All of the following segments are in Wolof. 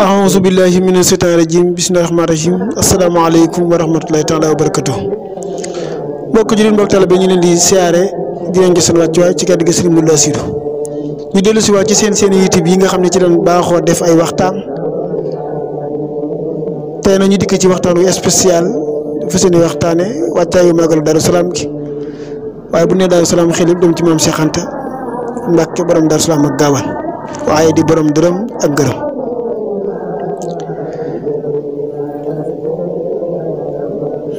أعوذ بالله من الشيطان الرجيم بسم الله الرحمن الرحيم السلام عليكم ورحمة الله تعالى وبركاته mbokk jullit mbokk taalibe ñu leen di siyaare di leen gisal wàccuwaay ci kàddu gi Serigne Modou Lo Assirou ñu dellu si waat ci seen YouTube yi nga xam ne ci leen baaxoo def ay waxtaan tey na ñu dikk ci waxtaan wu spécial fa seen waxtaane wàccaayu màggalu Daaru Salaam gi waaye bu nee Daaru Salaam xel yëpp dem ci maam Cheikh Anta Mbàkke borom Daaru Salaam ak gaawaan waaye di borom dërëm ak gërëm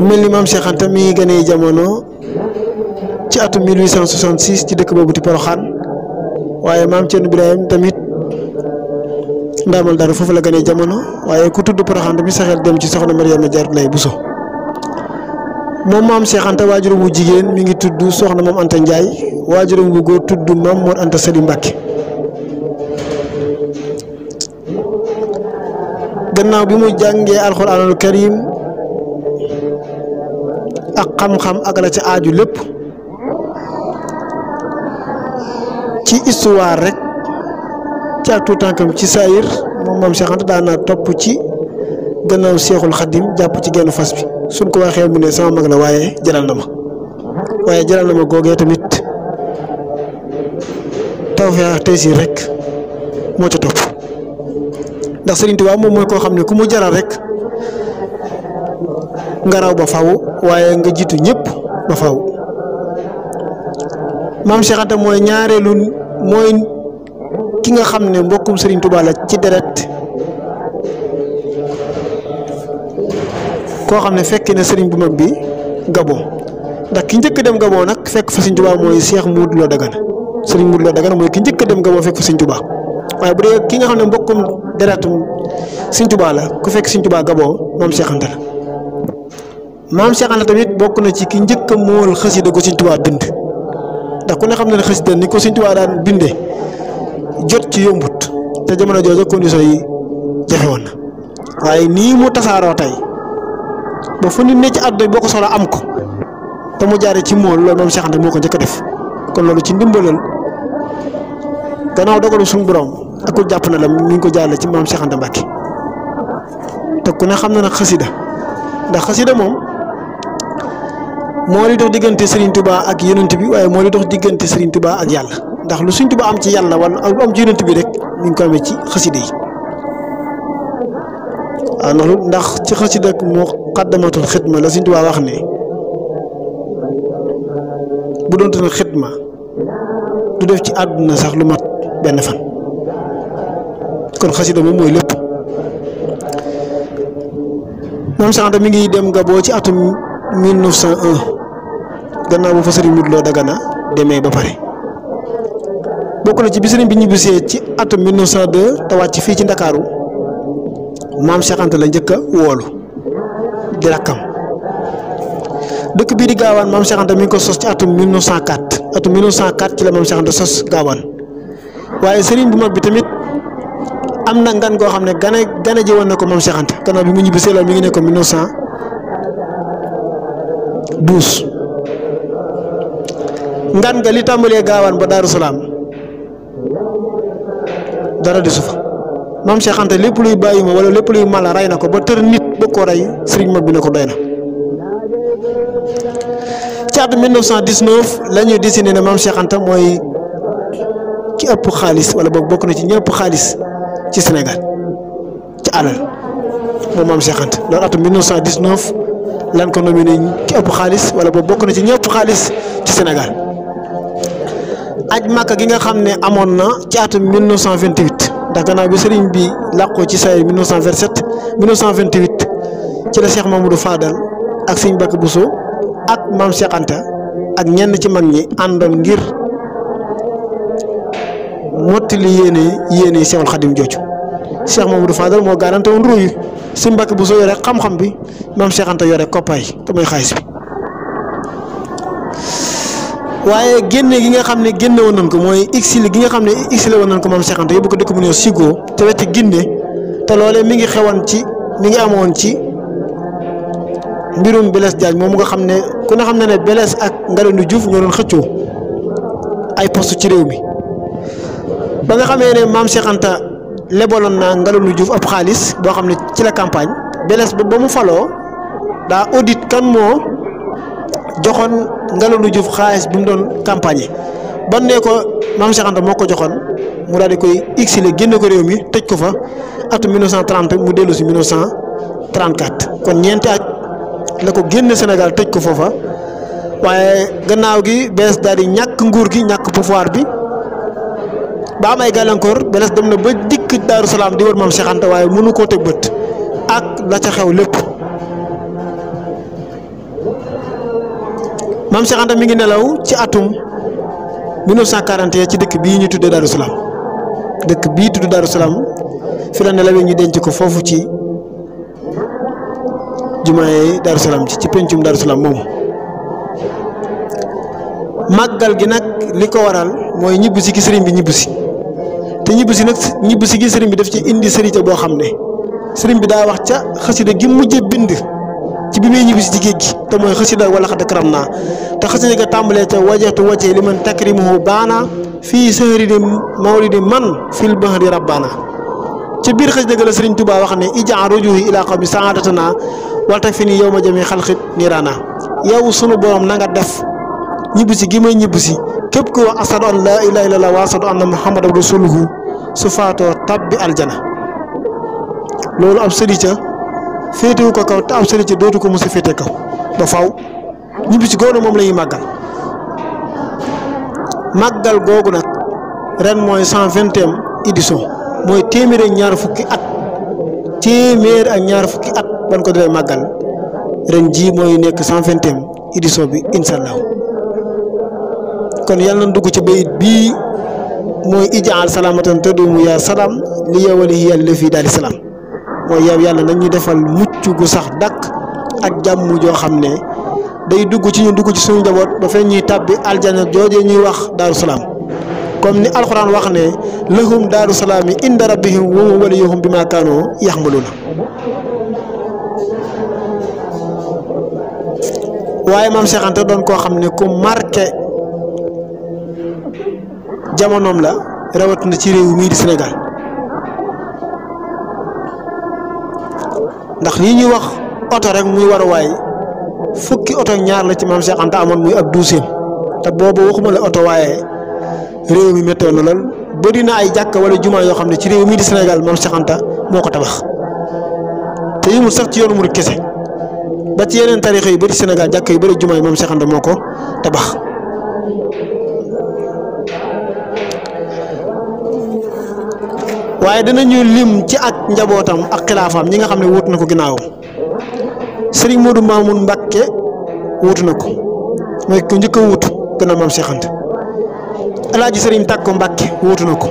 mel ni maam Cheikh Anta mi ngi gënee jamono ci atum 1866 ci dëkk boobu di Poroxaan waaye maam Thierno Birahim tamit ndaamal dara foofu la gënee jamono waaye ku tudd Poroxaan tamit sa xel dem ci soxna Mariama Jaaratullaahi Buso moom maam Cheikh Anta waajuram bu jigéen mi ngi tudd soxna moom Anta Ndiaye waajuram bu góor tudd maam Mor Anta Sali Mbàkke gannaaw bi mu jàngee alxuraanul karim ak xam-xam ak la ci aaju lépp ci histoire rek ci ak tuutànkam ci saayir moom maam Cheikh Anta daan naa topp ci gannaaw Seexul Xadim jàpp ci genn fas bi suñ ko waxee mu ne sama mag la waaye jaral na ma googee tamit tawfeex ak taysiir rek moo ca topp ndax Sëriñ Tuubaa moom mooy koo xam ne ku mu jaral rek nga raw ba faw waaye nga jiitu ñëpp ba faw maam Cheikh Anta mooy ñaareelu mooy ki nga xam ne mbokkum Serigne Touba la ci deret koo xam ne fekk na Serigne bu mag bi Gabon ndax ki njëkk dem Gabon nag fekk fa Serigne Touba mooy Cheikh Modou Lo Dagana Serigne Modou Lo Dagana mooy ki njëkk dem Gabon fekk fa Serigne Touba waaye bu dee ki nga xam ne mbokkum deretum Serigne Touba la ku fekk Serigne Touba Gabon maam Cheikh Anta la. maam Cheikh Anta tamit bokk na ci ki njëkk a mool xasida ko Sëriñ Tuubaa bind ndax ku ne xam na ne xasida ni ko Sëriñ Tuubaa daan bindee jot ci yombut te jamono jooju condition yi jafe woon na waaye nii mu tasaaroo tey ba fu nit ne ci àdduna boo ko soxla am ko te mu jaaree ci mool loolu maam Cheikh Anta moo ko njëkk a def kon loolu ci ndimbalal gannaaw dogalu suñu borom ak ku jàpp na la mi ngi ko jaarale ci maam Cheikh Anta Mbàkke te ku ne xam na nag xasida ndax xasida moom moo li dox diggante Serigne Touba ak yonent bi waaye moo li dox diggante Serigne Touba ak yàlla ndax lu Serigne Touba am ci yàlla wala lu am ci yonent bi rek mi ngi ko amee ci xasida yi waaw ndax ci xasida ak muqaddamatul xidma la Serigne Touba wax ne bu doon tënk xidma du def ci àdduna sax lu mat benn fan kon xasida moom mooy lépp. maam Cheikh Anta mi ngi dem Gabon ci atum 1901 gannaaw bu fa Serigne Modou Lo Dagana demee ba pare bokk na ci bi Serigne bi ñibbisee ci atum 1902 te wàcc fii ci Ndakaaru maam Cheikh Anta la njëkk a woolu di rakkam dëkk bii di Gaawaan maam Cheikh Anta mi ngi ko sos ci atum 1904 ci la maam Cheikh Anta sos Gaawaan waaye Serigne bu mag bi tamit. am na ngan goo xam ne gane ji woon na ko maam Cheikh Anta gannaaw bi mu ñibbisee loolu mi ngi nekkoon 1912 ngan nga li tàmbalee Gaawaan ba Daaru Salaam dara di sufa maam Cheikh Anta lépp luy bàyyi ma wala lépp luy mala rey na ko ba tër nit ba ko rey sëriñ mag bi ne ko doy na ci atum 1919 la ñuy décidé ne maam Cheikh Anta mooy ki ëpp xaalis wala boog bokk na ci ñëpp xaalis ci Sénégal ci alal moom maam Cheikh Anta loolu atum 1919 lan ko nominé ki ëpp xaalis wala boobu bokk na ci ñëpp xaalis ci Sénégal aj Màkka gi nga xam ne amoon na ci atum 1928 ndax gannaaw bi sëriñ bi làqoo ci say 1928 ci la Cheikh Mamadou Fadal ak Sëriñ Mbàkke Bousso ak maam Cheikh Anta ak ñenn ci mag ñi àndoon ngir mottali yéene Seexul Xadim jooju Cheikh Mamadou Fadal moo garanté woon ruuy Sëriñ Mbàkke Bousso yore xam-xam bi maam Cheikh Anta yore koppaay te mooy xaalis bi waaye génne gi nga xam ne génne woon nañ ko mooy exilé gi nga xam ne exilé woon nañ ko maam Cheikh Anta yóbbu ko dëkk bu ñuy Sigo te wetti Guinée te loolee mi ngi amoon ci mbirum Blaise Diagne moom nga xam ne ku ne xam ne Blaise ak Ngalandou Diouf ñoo doon xëccoo ay poste ci réew mi ba nga xamee ne maam Cheikh Anta lebaloon naa Ngalandou Diouf ab xaalis boo xam ne ci la campagne Blaise ba mu faloo daa audit kan moo joxoon Ngalandou Diouf xaalis bi mu doon campagne ban ne ko maam Cheikh Anta moo ko joxoon mu daal di koy exilé génne ko réew mi tëj ko fa atum 1930 mu dellu si 1934 kon ñeenti at la ko génne Sénégal tëj ko foofa waaye gannaaw gi Blaise daal di ñàkk nguur gi ñàkk pouvoir bi ba am ay gàllankoor Blaise dem na ba dikk Daaru Salaam di wër maam Cheikh Anta waaye mënu koo teg bët ak la ca xew lépp maam Cheikh Anta mi ngi nelaw ci atum 1941 ci dëkk bii ñu tuddee Daaru Salaam dëkk bii tudd Daaru Salaam fi la nelawee ñu denc ko foofu ci jumaay Daaru Salaam ci pencum Daaru Salaam moom màggal gi nag li ko waral mooy ñibbisi gi sëriñ bi ñibbisi te ñibbisi gi sëriñ bi daf ci indi sërite boo xam ne sëriñ bi daa wax ca xasida gi mujjee bind ci bi muy ñibbisi ci géej gi te mooy xasida wala xad karam naa te xasida ga tàmbalee ca wajeetu wacee li man takrimuhu baana fii sahri di mawlidi man fil bahri rabbana ci biir xasida ga la sëriñ Tuubaa wax ne ijaa rujuhi ila qawmi saadatana wal tak fi ni yow ma jëmee xalxit niiraana yow sunu borom na nga def ñibbisi gi may ñibbisi képp ku wax asadu an laa ilaaha illallaah wa asadu anna muhammadan rasuluhu su faatoo tabbi aljana loolu ab sëriñ féetewu ko kaw te ab sëriñ dootu ko mos a féete kaw ba faw ñibbisi googu moom la ñuy màggal googu nag ren mooy 120e édition mooy téeméer ak ñaar fukki at ban ko defee màggal ren ji mooy nekk 120e édition bi incha allah kon yàlla na dugg ci bayit bii mooy ijaal salaamatan taduumu yaa salaam li yawalihi yàlla fii daal di salaam mooy yow yàlla nañ ñu defal mucc gu sax dakk ak jàmm joo xam ne day dugg ci ñu dugg ci suñu njaboot ba fee ñuy tàbbi aljana joojee ñuy wax daaru salaam comme ni alxuraan wax ne lahum daaru salaam yi inda rabbihim wa huwa waliyuhum bimaa kaanoo yaxmaluuna waaye maam Cheikh Anta doon koo xam ne ku marqué jamonoom la rawatina ci réew mii di Sénégal ndax lii ñuy wax oto rek muy waruwaay fukki oto ñaar la ci maam Cheikh Anta amoon muy ab 12e te boobu waxuma la oto waaye réew mi méttoon na lool bëri na ay jàkka wala jumaa yoo xam ne ci réew mii di Sénégal maam Cheikh Anta moo ko tabax te yimul sax ci yoonu murid kese ba ci yeneen tariixa yu bëri Sénégal jàkka yu bëri jumaa yi maam Cheikh Anta moo ko tabax. waaye danañu lim ci ak njabootam ak xilaafaam ñi nga xam ne wut na ko ginnaawam Serigne Modou Mamoun Mbacké wutu na ko mooy ku njëkk a wutu gannaaw maam Cheikh Anta El Hadj Serigne Takko Mbacké wutu na ko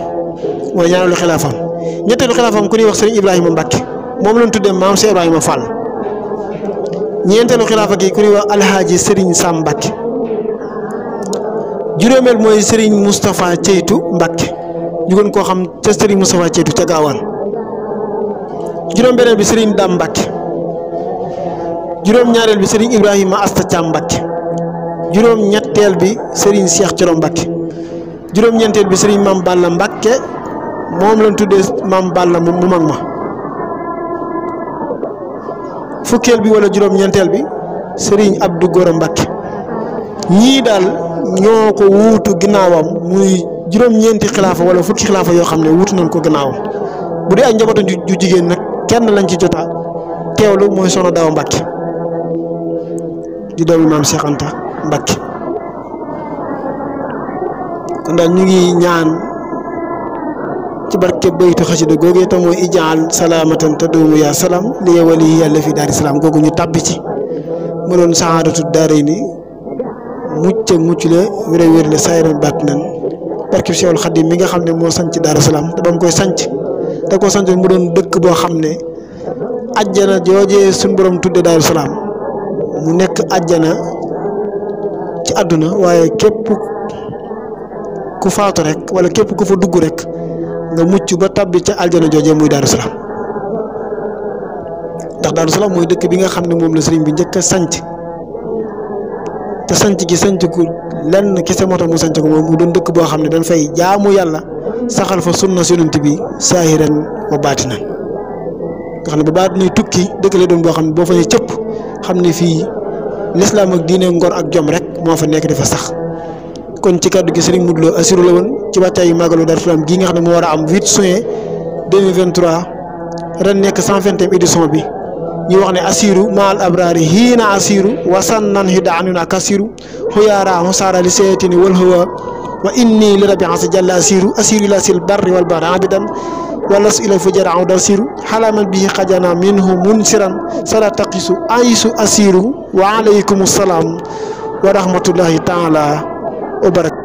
mooy ñaareelu xilaafaam ñetteelu xilaafaam ku ñuy wax Serigne Ibrahima Mbacké moom lañ tuddee maam Cheikh Ibrahima Fall ñeenteelu xilaafa gi ku ñuy wax El Hadj Serigne Sam Mbacké juróomeel mooy Serigne Moustapha Ceytu Mbacké ñu gën koo xam ca Serigne Moustapha Ceytu ca Gaawaan juróom-beneel bi Serigne Dame Mbacké juróom-ñaareel bi Serigne Ibrahima Asta Thiam Mbacké juróom-ñetteel bi Serigne Cheikh Thioro Mbacké juróom-ñeenteel bi Serigne Mame Balla Mbacké moom lañ tuddee Mame Balla mu mag ma fukkeel bi wala juróom-ñeenteel bi Serigne Abdou Gora Mbacké ñii daal ñoo ko wuutu ginnaawam muy juróom-ñeenti xilaafa wala fukki xilaafa yoo xam ne wuutu nañ ko ginnaawam bu dee ay njabootu ju jigéen nag kenn lañ ci jota teewlu mooy Soxna Daawa Mbacké di doomi maam Cheikh Anta Mbacké kon daal ñu ngi ñaan ci barke baytu xasida googee te mooy ijaal salaamatan taduumu yaa salaam li wali yàlla fi daari salaam googu ñu tàbbi ci mu doon saadatu daarayni mucc ak mucc la wér la sayran baatinan barke Seexul Xadiim mi nga xam ne moo sanc Daaru Salaam te ba mu koy sanc da koo sanc mu doon dëkk boo xam ne ajjana joojee suñ borom tudde Daaru Salaam mu nekk ajjana ci àdduna waaye képp ku faatu rek wala képp ku fa dugg rek nga mucc ba tabbi ca aljana joojee muy Daaru Salaam ndax Daaru Salaam mooy dëkk bi nga xam ne moom la sëriñ bi njëkk a sanc te sanc gi sanc ku lenn kese moo tax mu sanc ko moom mu doon dëkk boo xam ne dañ fay jaamu yàlla saxal fa sunna yonent bi saahiran wa baatinan nga xam ne ba baat nuy tukki dëkk la doon boo xam ne boo fa ne cëpp xam ne fii lislaam ak diine ngor ak jom rek moo fa nekk dafa sax. kon ci kàddu gi Serigne Modou Lo Assirou la woon ci wàccaayu màggalu Daaru Salaam gii nga xam ne moo war a am 8 juin 2023 ren nekk 120e édition bi ñu wax ne Assirou maal abraari hiina Assirou wasannan hidaanun ak Assirou xuyaara xusaara li seetini wal hawa wa inni li rabbi asa jalla Assirou ila sil barri wal bahri abidan walas ila fujara aw Assirou xalaaman bihi xajana minhu munsiran sala taqisu aisu Assirou wa alaykum salaam wa rahmatullahi taala wa barakatuh.